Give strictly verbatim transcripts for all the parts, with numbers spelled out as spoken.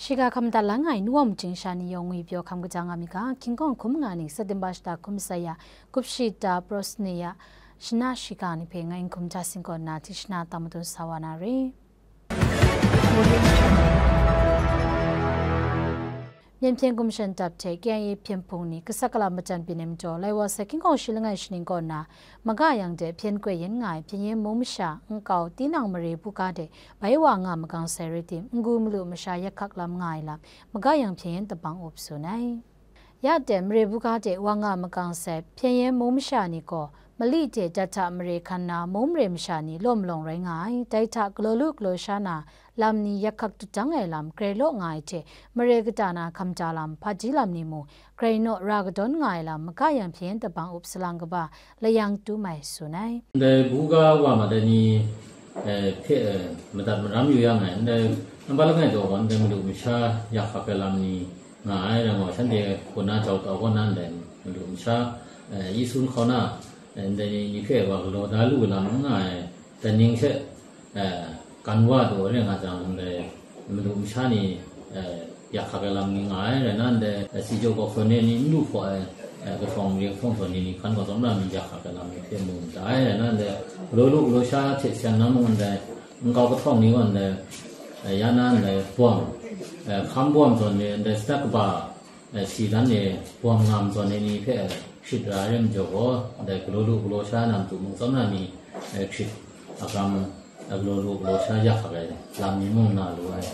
Shiga hkam madat lang ai nu wa majing sha ni yawng ngwi pyaw hkam kaja nga mi ga, hkying hkawng hkum nga ni, September shata hkum saya, gup shi ta pros ni ya, shana shiga ni hpe ngai n hkum ja sing kaw nna, tishana tang madun sa wa na re. Myen hpyen gumshan dap hte K I A hpyen hpung ni kasak kalam majan byin ai majaw, lai wa sai hkying hkawng shi langai shaning kaw nna, maga yang de hpyen koi yen nga ai hpyen yen mung masha, nkau, tinang mare buga de bai wa nga magang sai rai tim, n-gu malu masha yak hkak lam nga ai lam, maga yang hpyen yen tabang up tsun ai. Ya de mare buga de wa nga magang sai hpyen yen mung masha ni gaw, mali de dat hta mare hkan na mung mare masha ni law malawng rai nga ai. Dai hta galaw lu galaw sha na lam ni yak hkak dut dang ai lam grai law nga ai hte, mare kata na hkam ja lam, hpaji lam ni mung grai naw ra kadawn nga ai lam, maga yang hpyen tabang up salang kaba layang tu mai tsun ai. Ndai buga wa ma dai ni, eh, hpe, eh, madat maram yu yang ai, ndai nampa langai daw gaw, ndai malu masha yak hkak ai lam ni nga ai, rai gaw, shanhte kaw na jau tau kaw na ndai malu masha, eh, Yesu hkauna, eh, ndai ni hpe wa galaw da lu ai lam n nga ai, dai ning hte, eh, kan wa daw rai nga jang, ndai malu masha ni, eh, yak hkak ai lam ni nga ai, rai na ndai, eh, si jaw kawhkyawn ai ni n lu hpaw ai, eh, kahtawng mare kahtawng zawn ni ni hkan gaw tsawm lam ni yak hkak ai lam ni hpe mu da ai, rai na ndai galaw lu galaw sha hte sian na mung ndai nkau kahtawng ni gaw ndai, eh, ya na ndai bawm, eh, hkam bawm zawn ni ndai sadat kaba, eh, si dan e bawm ngam zawn ai ni hpe hkrit ra ai rai majaw gaw, ndai galaw lu galaw sha na matu mung tsawm na ni, eh, hkrit agam, eh, galaw lu galaw sha yak hkak ai lam ni mung na lu ai.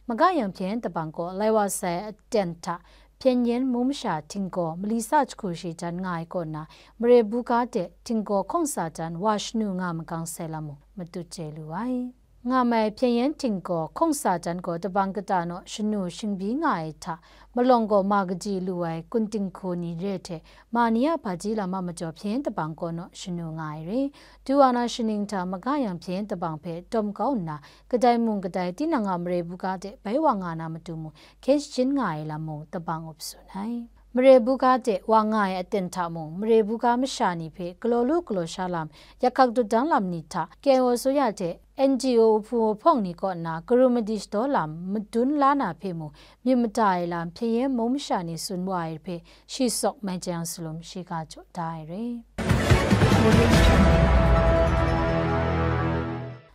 Maga yang hpyen tabang gaw, lai wa sai aten hta hpyen yen mung masha htinggaw mali sa jahku shi jan nga ai kaw nna, mare buga de htinggaw hkawng sa jan wa shanu nga magang sai lam mung matut chye lu ai. Nga mai hpyen yen htinggaw hkawng sa jan gaw tabang kata naw shanu shingbyi nga ai hta, malawng gaw ma kaji lu ai kun dinghku ni re hte, ma ni a hpaji lam a majaw hpyen tabang gaw naw shanu nga ai re. Duwa na shaning hta maga yang hpyen tabang hpe dawm kau nna, kadai mung kadai tinang a mare buga de bai wa nga na matu mung hkyen shajin nga ai lam mung tabang up tsun ai. Mare buga de wa nga ai aten hta mung, mare buga masha ni hpe galaw lu galaw sha lam, yak hkak dut dang lam ni hta, K I O asoya hte N G O uhpu uhpawng ni kaw nna karum madi shadaw lam madun la na hpe mung, myit mada ai lam hpyen yen mung masha ni tsun wa ai hpe shi sawk mai jang salum shiga jaw da ai re.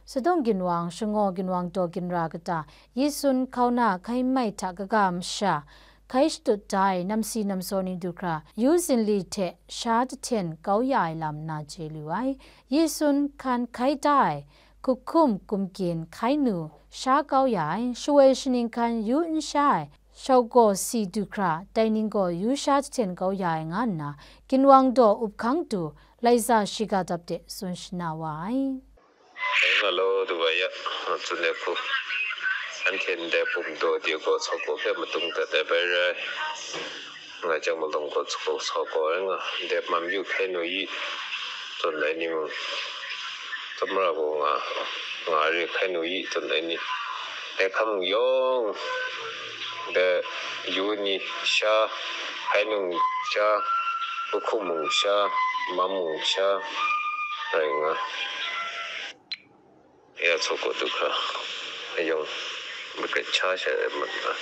Sadung ginwang, shangaw ginwang daw ginra kata, Yesun hkauna hkai mai hta kaga masha, hkai shatut da ai namsi namsaw ni du hkra, yu zinli hte sha jahten kau ya ai lam na chye lu ai. Yesun hkan hkai da ai, hkuhkum gumgyin hkai nu sha kau ya ai, shawoi shaning hkan yu n sha ai, shaugaw si du hkra, dai ning gaw yu sha jahten kau ya ai nga nna, ginwang daw up hkang du, laisa shiga dap de tsun shana wa ai. Nga law du ga ya, tsun ai hku, anhte ndai pum daw de gaw, sa gaw hpe madung dat ai bai rai, nga jang malawng gaw, sa gaw, sa gaw ai nga, ndai mam yu hkai nu i, tsun ai ni mung, tsawmra gaw nga, nga re hkai nu i, tsun ai ni, dai hkam yawng, dai yu ni sha, hkai nung sha, hkuhkum mung sha, mam mung sha, rai nga. Ya, tsaw kaw du hkra, ayawng makret sha sha ai mat nga.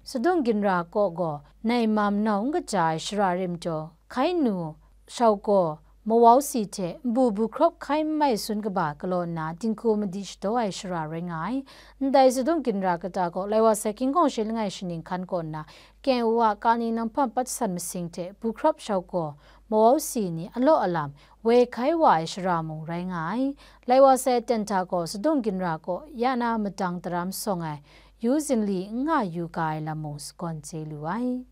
Sadung ginra kaw gaw, nai mam nau n kaja ai shara rim jaw, hkai nu, shau gaw, mawau si hte nbu bu hkrawp hkai n mai sun kaba galaw nna, dinghku madi shadaw ai shara rai nga ai. Ndai sadung ginra kata gaw, lai wa sai hkying hkawng shi langai shaning hkan kaw nna, K I O a kani nanghpam pat san masing hte bu hkrawp shau gaw, mawau si ni alaw alam, woi hkai wa ai shara mung rai nga ai. Lai wa sai aten hta gaw, sadung ginra kaw ya na madang daram sawng ai, yu zinli n nga yu ga ai lam mung sagawn chye lu ai.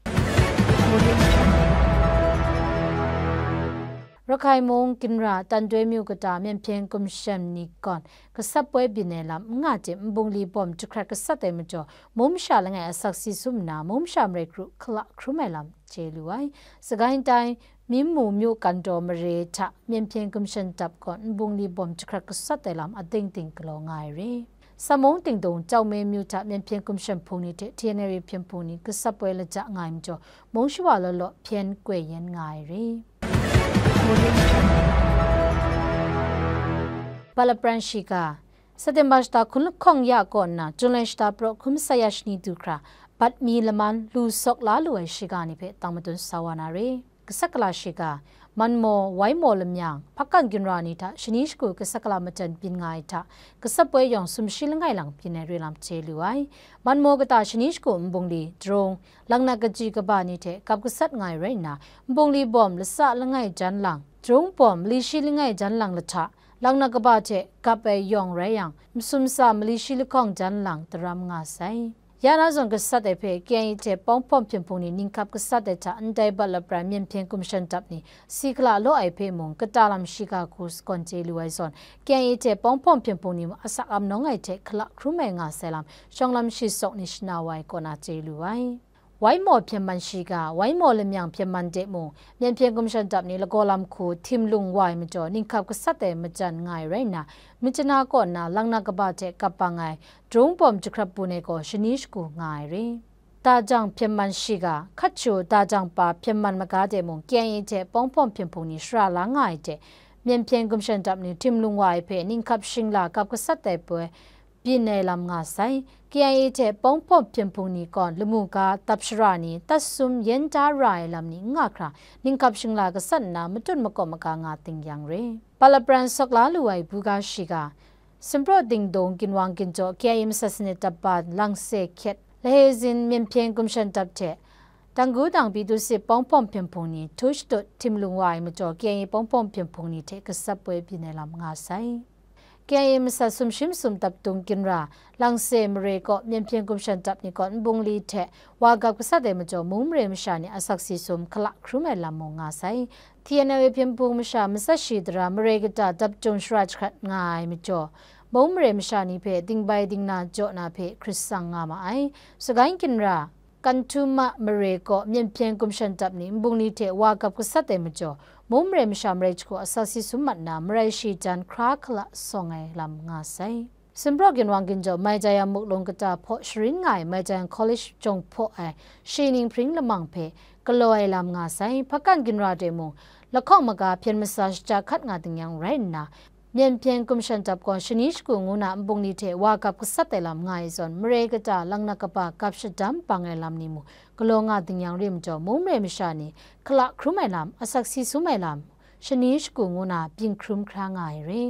Rakhai mung, ginra, Tandoi myu kata, myen hpyen gumshan ni gawn, gasap poi byin ai lam n nga tim, nbungli bawm jahkrat gasat ai majaw, mung masha langai asak si sum nna, mung masha marai kru hkala hkrum ai lam chye lu ai. Sagaing tai, Minmu myu kan daw mare hta, myen hpyen gumshan dap gawn, nbungli bawm jahkrat gasat ai lam ading ding galaw nga ai re. Samung Tingdung, Chawme myu hta, myen hpyen gumshan hpung ni hte T N L A hpyen hpung ni gasap poi laja nga ai majaw, mung shawa law law hpyen koi yen nga ai re. Bala pran shiga, September shata hkun lahkawng ya kaw nna, July shata praw hkun masat ya shani du hkra, bat mi laman lu sawk la lu ai shiga ni hpe tang madun sa wa na re. Gasat gala shiga, Manmaw, Waimaw lamyang, Hpakan ginra ni hta shani shagu gasat gala majan byin nga ai hta, gasat poi yawng sumshi langai lang byin ai re lam chye lu ai. Manmaw kata shani shagu nbungli, drung, langnak kaji kaba ni hte gap gasat nga ai rai nna, nbungli bawm lasa langai jan lang, drung bawm mali shi langai jan lang lahta, langnak kaba hte gap ai yawng rai yang, masum sa mali shi lahkawng jan lang daram nga sai. Ya na zawn gasat ai hpe K I A hte Pawng Hpawm Hpyen Hpung ni ninghkap gasat ai hta ndai bat lapran Myen Hpyen Gumshan Dap ni si hkala law ai hpe mung kata lam shiga hku sagawn chye lu ai zawn, K I A hte Pawng Hpawm Hpyen Hpung ni mung asak am nawng ai hte hkala hkrum ai nga sai lam shawng lam shi sawk ni shana wa ai kaw na chye lu ai. Waimaw hpyen man shiga, Waimaw lamyang hpyen man de mung, Myen Hpyen Gumshan Dap ni lagaw lam hku htim lung wa ai majaw, ninghkap gasat ai majan nga ai rai nna, myit chana kaw nna langnak kaba hte gap bang ai, drung bawm jahkrap bun ai gaw shani shagu nga ai re. Dajang hpyen man shiga, Hkatchu dajang pa hpyen man maga de mung, K I A hte Pawng Hpawm Hpyen Hpung ni shara la nga ai hte, Myen Hpyen Gumshan Dap ni htim lung wa ai hpe ninghkap shingla gap gasat ai poi, byin ai lam nga sai. K I A hte Pawng Hpawm Hpyen Hpung ni gaw lamu ga, dap shara ni, tat sum, yen da ra ai lam ni n nga hkra, ninghkap shingla gasat nna matut makawp maga nga ting yang re. Bat lapran sawk la lu ai buga shiga, Sumpraw Dingdung ginwang ginjaw K I A masat sanit dap ba Langse hkyet, Lahezin Myen Hpyen Gumshan Dap hte, Danggu Dangbi Dusit Pawng Hpawm Hpyen Hpung ni htu shatut htim lung wa ai majaw, K I A Pawng Hpawm Hpyen Hpung ni hte gasat poi byin ai lam nga sai. K I A masat sumshi masum dap dung ginra, Langse mare kaw Myen Hpyen Gumshan Dap ni gaw nbungli hte wa gap gasat ai majaw, mung mare masha ni asak si sum hkala hkrum ai lam mung nga sai. T N L A hpyen hpung masha matsat shi tara mare kata dap jung shara jahkrat nga ai majaw, mung mare masha ni hpe dingbai dingna jaw na hpe hkrit tsang nga ma ai. Sagan ginra, Kanhtuma mare kaw Myen Hpyen Gumshan Dap ni nbungli hte wa gap gasat ai majaw, mung mare masha marai jahku asak si sum mat nna, marai shi jan hkra hkala sawng ai lam nga sai. Sumpraw ginwang ginjaw Maijayang Muklung kata hpaw sharin nga ai Maijayang College jawng hpaw ai shi ning hpring lamang hpe galaw ai lam nga sai. Hpakan ginra de mung, lahkawng maga hpyen masa shaja hkat nga ding yang rai nna, Myen Hpyen Gumshan Dap gaw shani shagu ngu na nbungli hte wa gap gasat ai lam nga ai zawn, mare kata langnak kaba gap shadam bang ai lam ni mung galaw nga ding yang re majaw, mung mare masha ni hkala hkrum ai lam, asak si sum ai lam, shani shagu ngu na byin hkrum hkra nga ai re.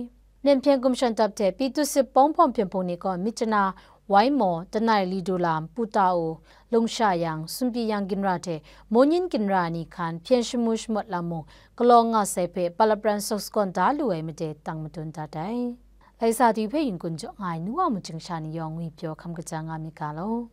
Myen Hpyen Gumshan Dap hte Pi Dusit Pawng Hpawm Hpyen Hpung ni gaw myit chana, Waimaw, Tanai Lidu Lam, Putau, Lungsha Yang, Sunpyi Yang ginra hte Munyin ginra ni hkan hpyen shamu shamawt lam mung galaw nga sai hpe bat lapran sawk sagawn da lu ai made tang madun dat ai. Laisa du hpe yin kun jaw nga ai nu wa mujing sha ni yawng ngwi pyaw hkam kaja nga myit ga law.